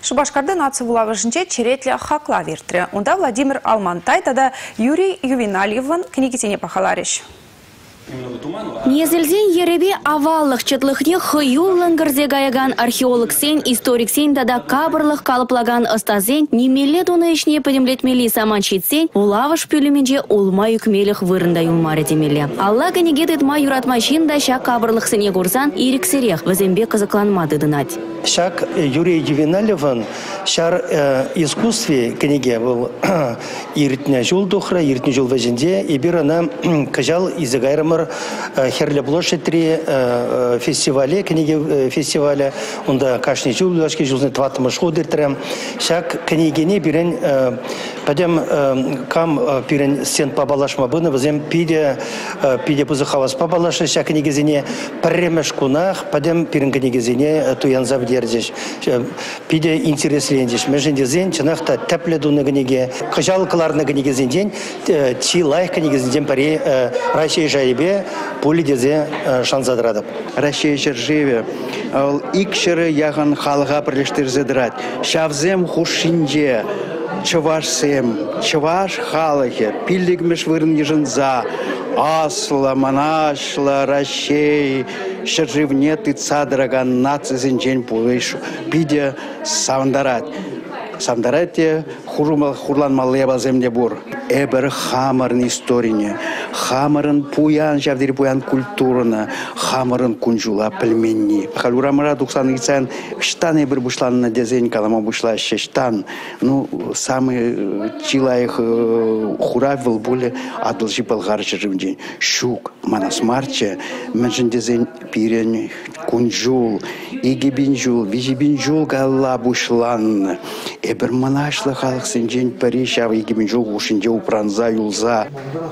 Шупашкарти наци вулавӑшӗнче черетлӗ хаклав иртрӗ. Унта Владимир Алмантай тата Юрий Ювенальевӑн кӗнекисене пахаларӗҫ. Несӗлсен йӗрӗпе аваллӑх чӑтлӑхне хӑюллӑн кӗрсе каякан археологсен, историксен тата капӑрлӑх калӑплакан ӑстасен нимелле тунӑ ӗҫне пӗтӗмлетмелли самант ҫитсен вулавӑш пӳлӗмӗнче улма ӳкмелӗх вырӑн та юлмарӗ темелле. Алла кӗнеке тытма юратман ҫын та ҫак капӑрлӑхсене курсан ирӗксӗрех вӗсемпе кӑсӑкланма тытӑнать. Ҫак Юрий Ювенальевӑн ҫар искусстви кӗнеке вӑл иртнӗ ҫул тухрӗ, иртнӗ ҫул вӗҫӗнче эпир ӑна кӑҫал илсе кайрӑмӑр Хӗрлӗ площадьри фестивале, кӗнеке фестивалӗ. Унта кашни ҫул, юлашки ҫулсене тӑваттӑмӗш хут иртрӗ. Ҫак кӗнекене пирӗн пӗтӗм кам пирӗн стендпа паллашма пынӑ, вӗсем питӗ, питӗ пысӑк хаваспа паллашрӗҫ ҫак кӗнекесене. Пӗрремӗш кунах пӗтӗм пирӗн кӗнекесене туянса пӗтерчӗҫ. Питӗ интересленчӗҫ. Мӗншӗн тесен, чӑнах та тӗплӗ тунӑ кӗнеке. Кӑҫал кӑларнӑ кӗнекесенчен чи лайӑх кӗнекесенчен пӗри Раҫҫей шайӗпе пулӗ тесе шанса тӑратӑп. Раҫҫей ҫӗршывӗ вӑл 200 яхӑн халӑха пӗрлештерсе тӑрать. Ҫавсем хушшинче чӑвашсем, чӑваш халӑхӗ пиллӗкмӗш вырӑн йышӑнса аслӑ, мӑнаҫлӑ Раҫҫей ҫӗршывне тытса тӑракан нацисенчен пулни питӗ савӑнтарать. Савӑнтарать те, хурланмалли япаласем те пур. Эпир хамӑрӑн историне, хамӑрӑн пуян, ҫав тери пуян культурӑна, хамӑрӑн кун-ҫула пӗлменни. Халь урамра тухсан ыйтсан, ӑҫтан эпир пуҫланнӑ тесен калама пуҫлаҫҫӗ, ӑҫтан. Ну, самый чи лайӑх хурав вӑл пулӗ Атӑлҫи Пӑлхар ҫӗршывӗнчен. Ҫук, манас марччӗ, мӗншӗн тесен пирӗн кун-ҫул 2000 ҫул, 3000 ҫул каялла пуҫланнӑ. Эпир мӑнаҫлӑ халӑхсенчен пӗри ҫав 2000 ҫул хушшинче упранса юлса.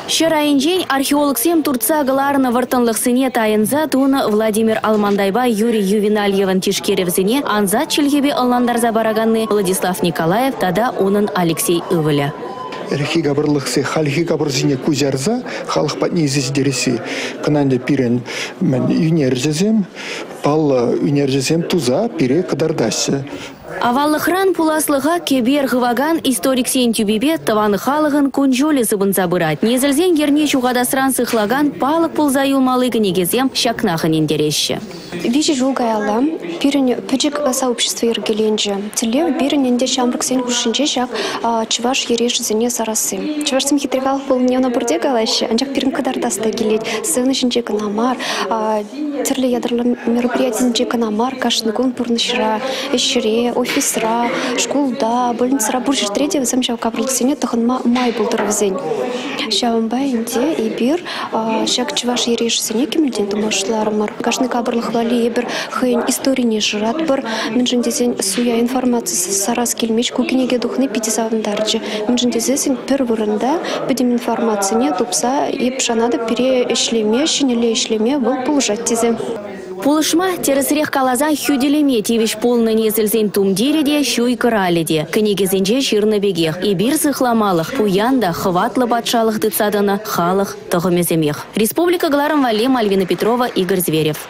Ҫӗр айӗнчен археологсем туртса кӑларнӑ вӑрттӑнлӑхсене тайӑнса тунӑ Владимир Алмантайпа Юрий Ювенальевӑн тишкерӗвӗсене ансат чӗлхепе ӑнлантарса параканни Владислав Николаев тата унӑн Алексей ывӑлӗ. Ӗлӗкхи капӑрлӑхсем хальхи капӑрсене куҫарса халӑх патне илсе ҫитересси. Кӑна ӗнтӗ пирӗн ӳнерҫӗсем, паллӑ ӳнерҫӗсем туса пире кӑтартаҫҫӗ. Аваллӑхран пуласлӑха кӗпер хывакан историксен тӳпипе тӑван халӑхӑн кун-ҫулӗ сыпӑнса пырать. Несӗлсен йӗрне ҫухатасран сыхлакан палӑк пулса юлмалли кӗнекесем ҫакнах ӗнентереҫҫӗ. 3 ҫул каялла пирӗн пӗчӗк сообщество йӗркеленчӗ. Тӗллев пирӗн ӗнтӗ ҫамрӑксен хушшинче ҫак чӑваш ерешӗсене сарасси. Чӑвашсем хитре халӑх пулнине ӑна пурте калаҫҫӗ, анчах пирӗн кӑтартас та килет. Сцена ҫинче кӑна мар, тӗрлӗ ятарлӑ мероприятисенче кӑна мар, кашни кун пурнӑҫра, ӗҫре, офисра, шкулта, больницӑра пур ҫӗртре те вӗсем ҫав капӑрлӑхсене тӑхӑнма май пултӑр вӗсен. Ҫавӑнпа ӗнтӗ эпир ҫак чӑваш ерешӗсене кӗмӗлтен тума шутларӑмӑр. Кашни капӑрлӑх валли эпир хӑйӗн историне шыратпӑр. Мӗншӗн тесен суя информаци сарас килмест. Ку кӗнеке тухни питӗ савӑнтарчӗ. Мӗншӗн тесессӗн пӗр вырӑнта пӗтӗм информацине тупса эп шанатӑп пире ӗҫлеме, ҫӗнӗлле ӗҫлеме вӑл пулӑшать тесе. Пулӑшма, тӗрӗсрех каласан, хӳтӗлеме тивӗҫ пулнӑ несӗлсен тумтирӗ те, ҫуй кӑралӗ те. Кӗнекесенче ҫырнӑ пекех, эпир сыхламалӑх пуян та хӑватлӑ патшалӑх тытса тӑнӑ халӑх тӑхӑмӗсемех. Республика кӑларӑм валли Мальвина Петрова, Игорь Зверев.